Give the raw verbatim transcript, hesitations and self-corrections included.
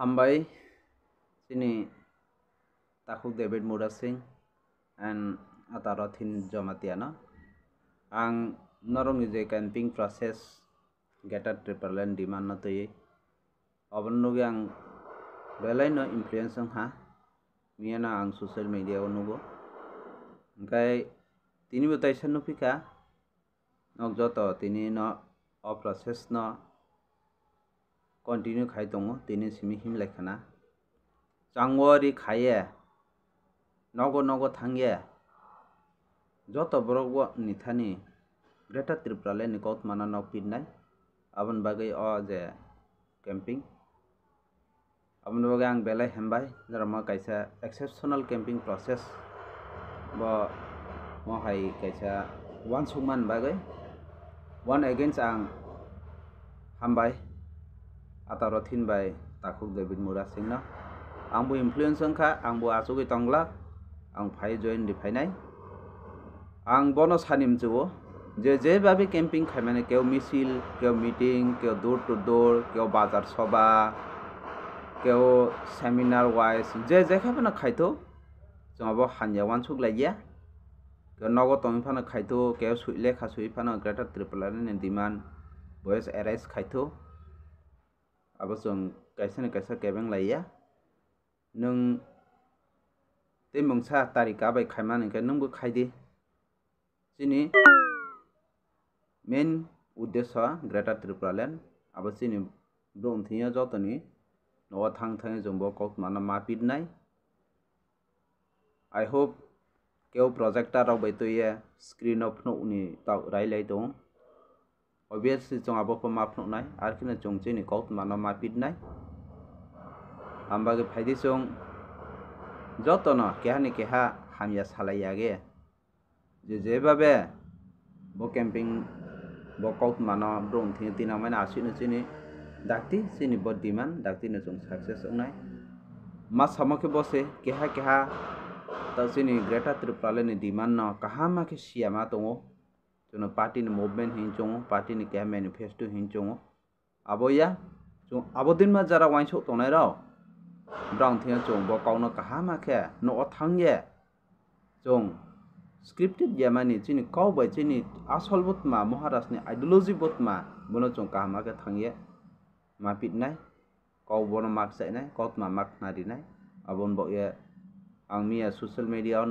Hambai chini takhuk David Murasing and Atarathin Jamatia no. Ang norokni je campaign process Greater Tipraland demand no twiwi, obono nugwi ang belai no influence wngkha, miyano ang social media o nugo. Hwnkhe tini bo taisa nukphikha, nok joto tini no o process no continue khai tongo, tini simi himlai khana. Changwari khaiye, nogo nogo thangye, joto borok bo ni thani Greater Tipraland ni kautma no nok pitnai, aboni bagwi o je camping. Aboni bagwi ang belai hambai, norokno kaisa exceptional camping process bo, mo hai kaisa uansukmani bagwi. One against ang hambai, Atarathin bai takhuk David Murasing no. Ang bo influence wngkha, ang bo achugwi tonglak, ang phai join di phainai. Ang bono sani mchugo je, je babe camping khaimani, keo misil, keo meeting, keo door to door, keo bazar soba, keo seminar wise, je jekha phano khaitho, chwng abo hamya uansuk laikya. Keo nogo tongwi phano khaitho, keo swi lekha swi phano Greater Tipraland ni demand voice arise khaitho, abo chwng kaisa ni kaisa kebeng laiya. Nwng tei mungsa tarika bai khaimani hwnkhe nwngbo khaidi. Chini main uddesho Greater Tipraland, abo chini brouh thwngya jotoni nogo thang thangwi chwngbo kautmano ma pitnai. I hope keo projector rok bai twiya screen o phunukni tok railai tongo. Obviously chwng abo pho ma phunuknai, ar kheno chwng chini kautmano ma pitnai. Ambagwi phaidi chwng jotono keha ni keha hamya salai yage. Je je babe bo camping bo kautmano brouh thwngwi tinangmani aswkno chini dakti chini bo demand daktino chwng success wngnai. Ma samo khe bo se keha keha ta chini Greater Tipraland ni demand no kaham ma khe siya ma tongo. Chwngno party ni movement hinwi chongo, party ni keha manifesto hinwi chongo. Abo ya, chwng abo dinma jara uansuk tongnai rok, brang thwngya chwng bo kokno kaham ma khe nogo thangye chwng scripted ya mani chini kok bai chini asol butma Maharaj ni ideology butma bono chwng kaham ma khe thangye ma pitnai, kok bono ma kchainai, kautma ma khna rinai, aboni bagwi ang miya social media o